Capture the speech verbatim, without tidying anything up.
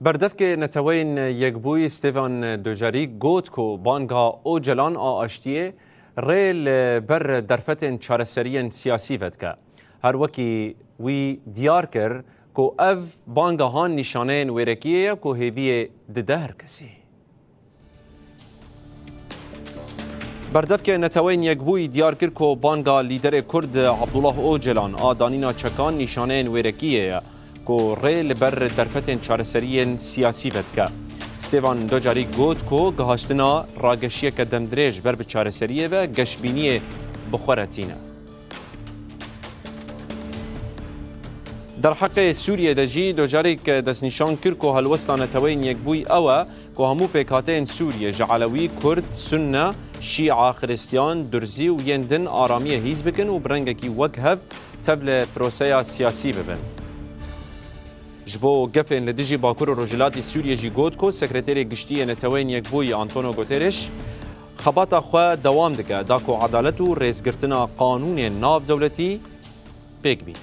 Berdevkê Neteweyên Yekbûyî Stêvan Dujarîk got ku banga Ocalan a aştiyê rê li ber derfetên çareseriyên siyasî vedike. Her wekî wî diyar kir ku ev banga han nîşaneyên wêrekiyê ye ku hêviyê dide her kesî. Berdevkê Neteweyên Yekbûyî diyar kir ku banga lîderê Kurd Abdullah Ocalan a danîna çekan nîşaneyên wêrekiyê ye ku rê li ber derfetên çareseriyên siyasî vedike. Stêvan Dujarîk got ku gihaştina rageşiyeke demdirêj ber bi çareseriyê ve geşbîniyê bi xwe re tîne. Derheqê Sûriyê de jî Dujarîk destnîşan kir ku helwesta Neteweyên Yekbûyî ew e ku hemû pêkhateyên Sûriyê ji Elewî, Kurd, Sunne, Şîa, Xiristiyan, Durzî û yên din aramiyê hîs bikin û bi rengekî wek hev tev li proseya siyasî bibin. Ji bo gefên li dijî Bakur û Rojhilatî Sûriyê jî got ku Sekreterê Giştî yê Neteweyên Yekbûyî Antonio Guterres xebata xwe dewam dike, da ku edalet û rêzgirtina qanûnên navdewletî pêk bîne.